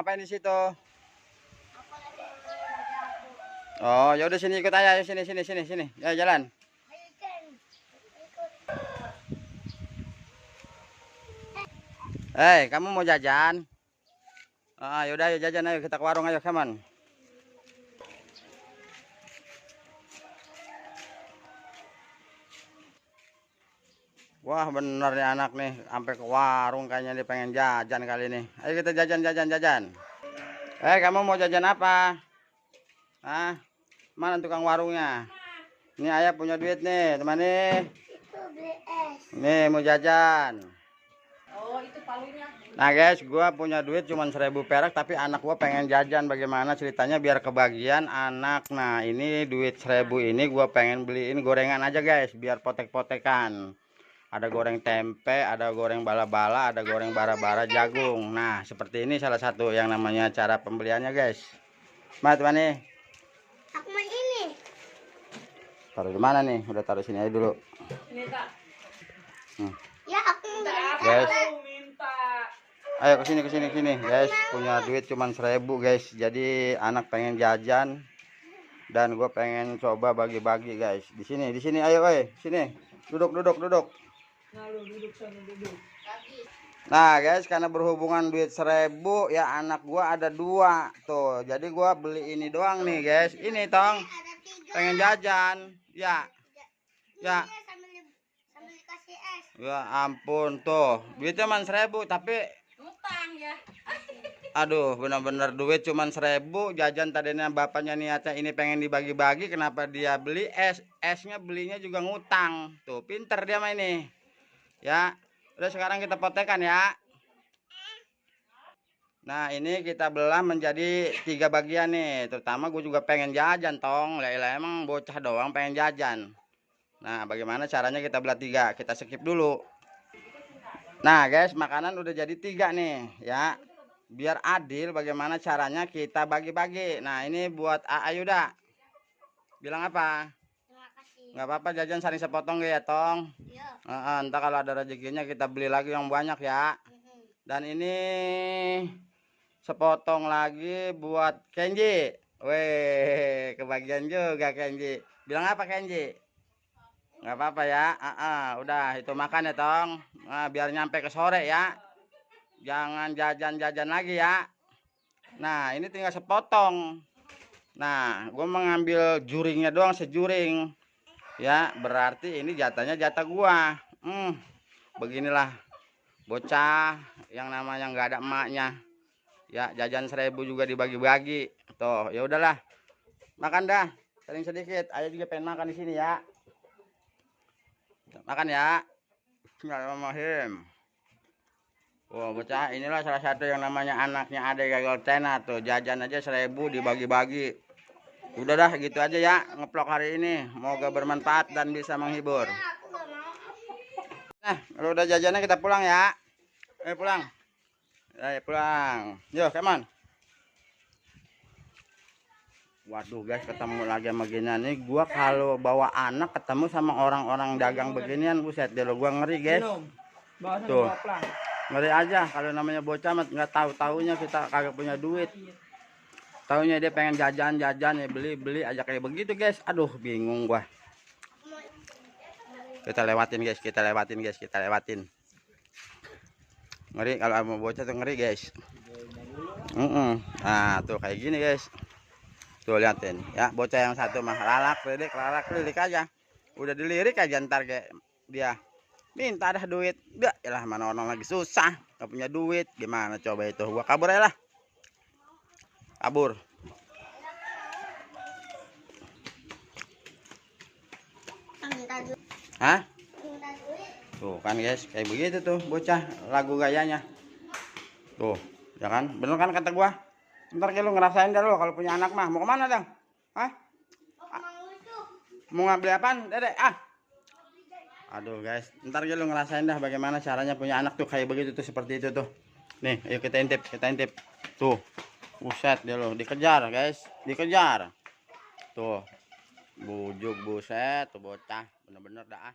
ngapain di situ? Oh, ya udah sini ikut aja, sini. Ya jalan. Kamu mau jajan? Yaudah ayo jajan, ayo kita ke warung, ayo, come on. Wah, bener nih anak nih, sampai ke warung kayaknya dia pengen jajan kali ini. Ayo kita jajan. Kamu mau jajan apa? Mana tukang warungnya? Ini ayah punya duit nih, teman nih. Nih mau jajan. Oh, itu palunya. Nah guys, gua punya duit cuman 1.000 perak, tapi anak gua pengen jajan. Bagaimana ceritanya biar kebagian anak? Nah ini duit 1.000 ini gua pengen beliin gorengan aja guys, biar potek-potekan. Ada goreng tempe, ada goreng bala-bala, ada goreng bara-bara jagung. Nah seperti ini salah satu yang namanya cara pembeliannya guys. Mana teman nih? Aku mau ini. Taruh di mana nih? Udah taruh sini aja dulu. Ini tak. Ya aku guys. Ayo kesini guys, punya duit cuman 1.000 guys, jadi anak pengen jajan dan gue pengen coba bagi-bagi guys. Di sini ayo sini, duduk. Nah guys, karena berhubungan duit 1.000 ya, anak gue ada 2 tuh, jadi gue beli ini doang nih guys. Ini tong pengen jajan ya. Ya ampun tuh, duitnya cuma 1.000 tapi Utang ya. aduh, bener-bener duit cuman 1.000. Jajan tadinya bapaknya niatnya ini pengen dibagi-bagi, kenapa dia beli esnya belinya juga ngutang. Tuh pinter dia mah ini ya. Udah sekarang kita potekan ya. Nah ini kita belah menjadi 3 bagian nih, terutama gue juga pengen jajan tong. Lah emang bocah doang pengen jajan. Nah bagaimana caranya kita belah 3? Kita skip dulu. Nah guys, makanan udah jadi 3 nih ya. Biar adil bagaimana caranya kita bagi-bagi. Nah ini buat Ayuda. Bilang apa? Terima kasih. Nggak apa-apa, jajan saling sepotong ya tong. Iya. Entar kalau ada rezekinya kita beli lagi yang banyak ya. Dan ini sepotong lagi buat Kenji. Weh, kebagian juga Kenji. Bilang apa Kenji? Nggak apa-apa ya. Udah itu makan ya tong. Nah, biar nyampe ke sore ya. Jangan jajan-jajan lagi ya. Nah ini tinggal sepotong. Nah gue mengambil juringnya doang, sejuring ya, berarti ini jatahnya jatah gua. Beginilah bocah yang namanya nggak ada emaknya ya, jajan 1.000 juga dibagi-bagi tuh. Ya udahlah, makan dah paling sedikit. Ayah juga pengen makan di sini ya. Makan ya. Bismillahirrahmanirrahim. Wah bocah inilah salah satu yang namanya anaknya ada gagal tena tuh, jajan aja 1.000 dibagi-bagi. Udah dah gitu aja ya ngeplok hari ini, semoga bermanfaat dan bisa menghibur. Nah kalau udah jajannya kita pulang ya. Pulang. Pulang. Yo come on. Waduh guys, ketemu lagi sama ginian nih. Gua kalau bawa anak ketemu sama orang-orang dagang beginian, buset deh lo, gua ngeri guys. Tuh ngeri aja kalau namanya bocah mah nggak tahu-taunya kita kagak punya duit. Taunya dia pengen jajan ya, beli aja kayak begitu guys. Aduh bingung gua. Kita lewatin guys. Ngeri kalau sama bocah tuh, ngeri guys. Nah tuh kayak gini guys. Tuh liatin ya, bocah yang satu mah lalak lilik aja. Udah dilirik aja ntar kayak dia minta dah duit. Udah yalah, mana orang lagi susah gak punya duit, gimana coba itu. Gua kabur aja lah. Kabur. Hah? Tuh kan guys, kayak begitu tuh bocah lagu gayanya. Tuh, ya kan? Bener kan kata gua? Ntar lu ngerasain dah lo kalau punya anak mah. Mau kemana dong? Hah? Mau ngambil apaan? Dedek, aduh guys, ntar lu ngerasain dah bagaimana caranya punya anak tuh kayak begitu tuh, seperti itu tuh. Nih, ayo kita intip. Tuh. Buset dia lo, dikejar guys, Tuh. Bujuk buset tuh bocah, bener-bener dah.